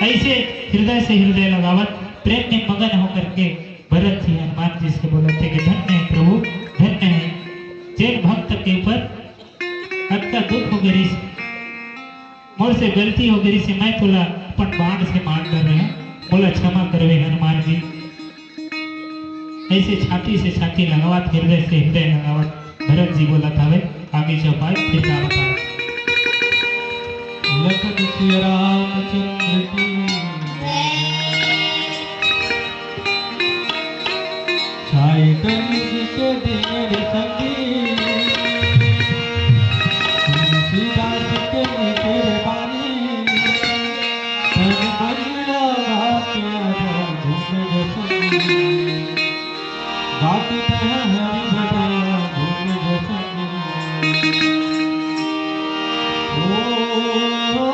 ऐसे हृदय से हृदय लगावत, प्रेम में मगन होकर के भरत जी हनुमान जी से बोलत हे कि धन्य है प्रभु, धन्य है, जेन भक्त के ऊपर अतका दुख होगे रिहिस, मोर से गलती होगे रिहिस, मैं तोला अपन बाण से मार डरे हंव, मोला क्षमा करवे हनुमान जी। ऐसे छाती से छाती लगावत, हृदय से हृदय लगावत भरत जी बोलत हवे, आगे चौपाई फिर का बताओ। लखन सिया रामचंद्र की। छाई कलयुग के दिन रे संगी, तुलसीदास के मीठे रे बानी, तन मन लगा के आजा झूम रे संगी। गात कह हरि भजन धुन जसन। ओ,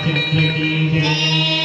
चंद्र की जय।